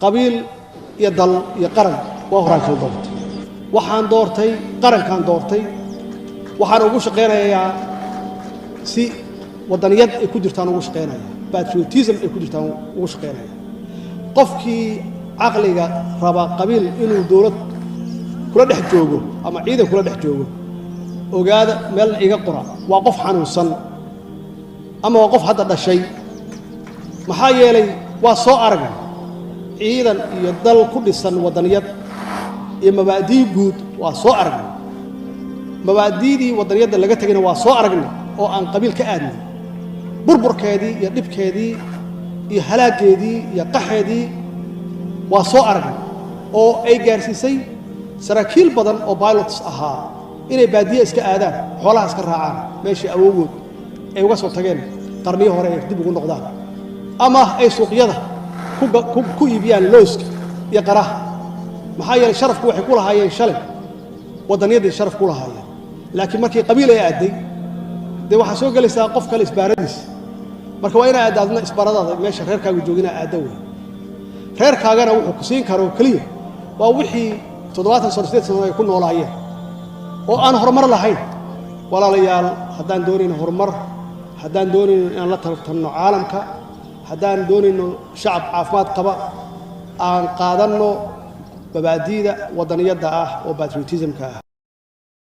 Qabiil iyo dal iyo qaran waa horaan kala doortay. Waxaan doortay qarankaan doortay. Waxaan ugu shaqaynayaa si waddaniyad ay ku jirtaan ugu shaqaynaya, patriotism ay ku jirtaan ugu shaqaynaya. Qofkii caqliga raba qabiil inuu dowlad kula dhex joogo ama ciidan kula dhex joogo, ogaada, meelna iga qora, waa qof xanuunsan ama waa qof hadda dhashay. Maxaa yeelay, waa soo aragna ciidan iyo dal ku dhisan waddaniyad iyo mabaadii guud. Waa soo aragnay mabaadiidii waddaniyadda laga tegayna, waa soo aragnay oo aan qabiil ka aadnay, burburkeedii iyo dhibkeedii iyo halaaggeedii iyo qaxeedii waa soo aragnay, oo ay gaarsiisay saraakiil badan oo pilots ahaa inay baadiye iska aadaan, xoolaha iska raacaan, meeshii awowgood ay uga soo tageen qarniyo hore ay dib ugu noqdaan, ama ay suuqyada ku iibiyaan looska iyo qaraha. Maxaa yeelay, sharafku waxay ku lahaayeen shalay waddaniyadday sharaf ku lahaayeen, laakiin markii qabiil ay aadday, dee waxaa soo gelaysaa qof kale isbaaradiis. Marka waa inaa aadda adna isbaaradaada meesha reerkaagu joogina aadda wey. Reerkaagana wuxuu ku siin karo keliya waa wixii 70 sano, 8 sano ay ku noolaayeen oo aan horumar lahayn. Walaalayaal, haddaan doonayno horumar, haddaan doonayno inaan la tartanno caalamka, haddaan doonayno shacab caafimaad qaba, aan qaadanno mabaadi'da waddaniyadda ah oo patriotismka ah.